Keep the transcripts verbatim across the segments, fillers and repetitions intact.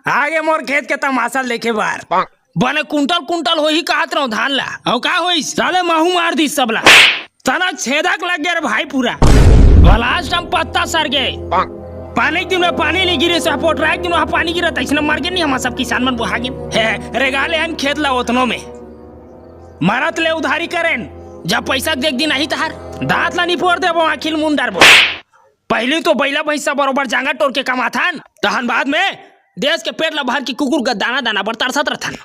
आगे मोर खेत के तमाशा देखे बर। बने कुंटल कुंटल होही कहत रहूं धान ला, अउ का होइस? साले महू मार दिस सबला। तनक छेदक लग गे रे भाई पूरा। ब्लास्ट म पत्ता सर गे। पानी के दिन में पानी नइ गिरे, सपोर्ट राख दिन वहां पानी गिरत, अइसने मर गे नहीं हम सब किसान मन बुहा गे। हे, रेगा ले हन खेत ला ओतनो में। मरत ले उधारी करेन, जब पैसा के देख दिन आही तहार, दांत ला निपोर देबो, आंखी ल मुंद डारबो। पहिली तो बइला भैंसा बरोबर जांगर टोर के कमाथन, तहन बाद में देश के पेट ला भर के कुकुर ग दाना दाना बर तरसत रथन।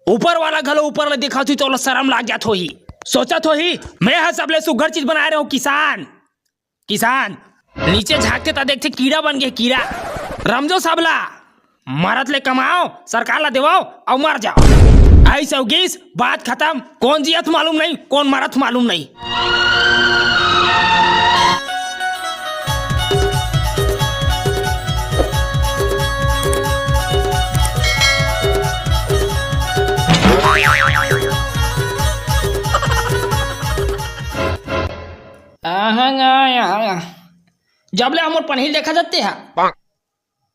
ऊपर वाला घलो ऊपर ला दिखाथी त ओला शरम लाग जात होही। सोचत होही, मैं ह सबले सुग्घर चीज बनाए रहूं, किसान। किसान नीचे झांकथे त देखथे कीड़ा बन गे कीड़ा। रमजो सबला, मरत ले कमाओ, सरकार ला देवाओ अउ मर जाओ। आइस अउ गीस, बात खतम। कोन जियत मालूम नहीं, कोन मरत मालूम नहीं। जब ले हमर पनही देखा जाते हा।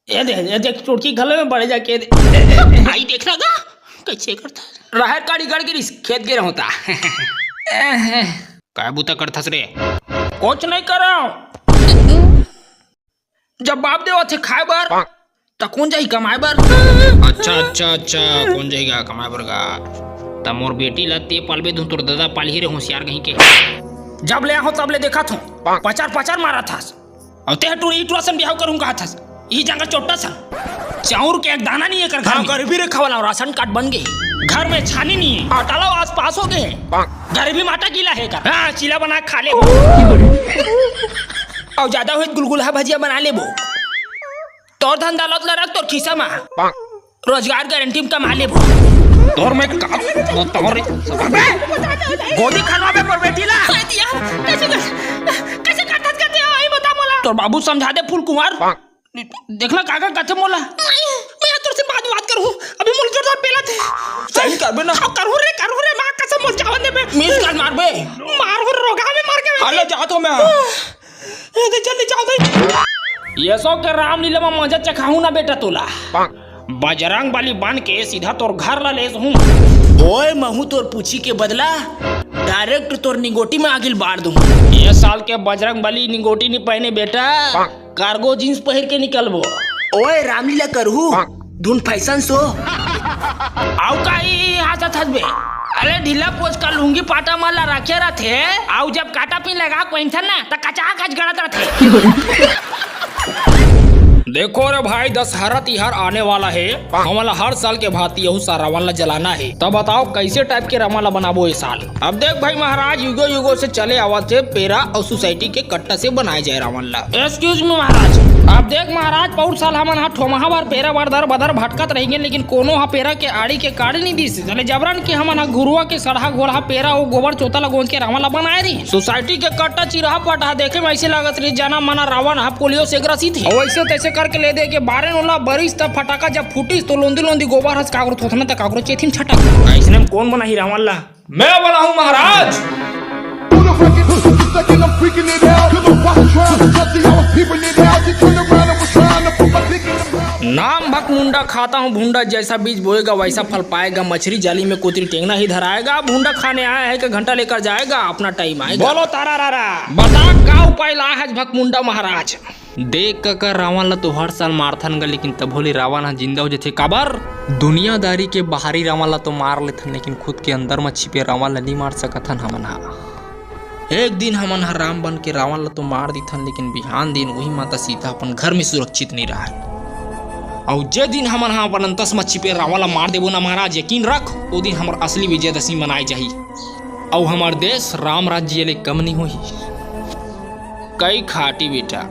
ए दे, ए देख, चुटकी घलो में बड़े जाके ए दे। भाई, देखना गा, कैसे करता। राहर काड़ी गड़ गिरिस, खेत गे रहूं ता। काय बुता करथस रे? कुछ नहीं करव। जब बाप देवत हे खाए बर, त कोन जाही कमाए बर? अच्छा, अच्छा, अच्छा, कोन जाही गा कमाए बर गा? त मोर बेटी ला ते पालबे धुन, तोर ददा पालही रे होशियार कहीं के। जब ले आहो तब ले देखत हूं, पचर पचर मारत हस। अउ तेह टूरी टूरा सन बिहाव करूं कहत हस। ई जंगल चोट्टा सन। चाउर के एक दाना नहीं एकर घर में। गरीबी रेखा वाला राशन कार्ड बन गे। घर में छानी नहीं है। आटा ला आस पास हो गे। गरीबी माटा गीला है एकर। हां, चीला बना खा ले। अउ ज्यादा होई त गुलगुला भजिया बना लेबो। तोर धन दौलत ला रख तोर खिसा मा। रोजगार गारंटी में कमा लेबो। तोर मैं का तोर गोदी खनवाबे मोर बेटी ला। अरे दिया, कैसे कर, कैसे करथस करते हो, आई बता मोला। तोर बाबू समझा दे फूल कुंवर। देखला काका कथे मोला। मैं, मैं तोर से बात बात करूं। अभी मोला जोरदार पेला थे। सही करबे ना। अब करूं रे, करूं रे, मां कसम मोला जावन देबे। मिस कर मारबे। मार हो रोगा में मार के। हाले जात हो मैं। ए दे, जल्दी जाओ दे। एसो के रामलीला म मजा चखाहूं ना बेटा तोला। बजरंग बली बन के सीधा तोर घर ला लेस हूं। ओए महू तोर पूछी के बदला डायरेक्ट तोर निगोटी में आगिल बार दूं। ये साल के बजरंग बली निगोटी नहीं पहने बेटा, कार्गो जींस पहिर के निकलबो। ओए रामलीला करहू। धुन फैशन शो। आउ का ई हाथ हाथ हंसबे? अरे ढीला पोच का लुंगी पाटा मन ला रखे रथे, आउ जब काटा पिन लगा कोइंथन ना, त कचा कच गड़त रथे। देखो रे भाई, दशहरा तिहार आने वाला हे, हमन ला हर साल के भांति यहू साल रावण ला जलाना हे। तब बताओ कैसे टाइप के रावण ला बनाबो ए साल? अब देख भाई महाराज, युगों युगों से चले आवत हे पेरा अउ सोसाइटी के कट्टा से बनाए जाए रावण ला। Excuse me महाराज, अब देख महाराज, पौर साल हमन हा ठोमहा बर पेरा बर दर बदर भटकत रहिगे, लेकिन कोनो हा पेरा के आड़ी के काड़ी नहीं दिस। चले जबरन के हमन हा घुरुआ के सड़हा घोड़हा पेरा अउ गोबर चोता ला गोंज के रावण ला बनाए रही। सोसाइटी के कट्टा चिरहा पटहा देखे में ऐसे लागत रही जाना माना रावण हा पोलियो से ग्रसित हे। अउ ऐसे तैसे करके ले दे के बारे नोला बरिस त फटाका जब फूटिस तो लोंदी लोंदी गोबर हस काकरो थोथना त काकरो चेथिन छटक। ऐसने में कौन बनाही रावण ला? मैं बनाऊं महाराज। Who the fuck is this? Second, I'm freaking it out. Cause I'm watching, trying to touch it. I was peeping it out. She turned around and was trying to put my dick in the mouth. नाम भकमुंडा, खाता हूँ भुंडा, जैसा बीज बोएगा वैसा फल पाएगा, मछली जाली में कोतरी टेंगना ही धराएगा, भुंडा खाने आया है कि घंटा लेकर जाएगा, अपना टाइम आएगा। बोलो तारा रारा। बता का उपाय लाए हस भकमुंडा महाराज? देख कका, रावण ला तो हर साल मारथन गा, लेकिन तभो ले रावण ह जिंदा हो जथे। काबर? दुनियादारी के बाहरी रावण ला तो मार लेथन, लेकिन खुद के अंदर म छिपे रावण ला नी मार सकथन हमन हा। एक दिन हमन ह राम बन के रावण ला तो मार दिथन, लेकिन बिहान दिन उही माता सीता अपन घर में सुरक्षित नी रहय। अउ जे दिन हमन ह अपन अंतस म छिपे रावण ला मार देबो ना महाराज, यकीन रख, ओ दिन हमर असली विजयदशमी मनाए जाही। अउ हमर देश राम राज्य ले कम नी होही। कई खाटी बेटा।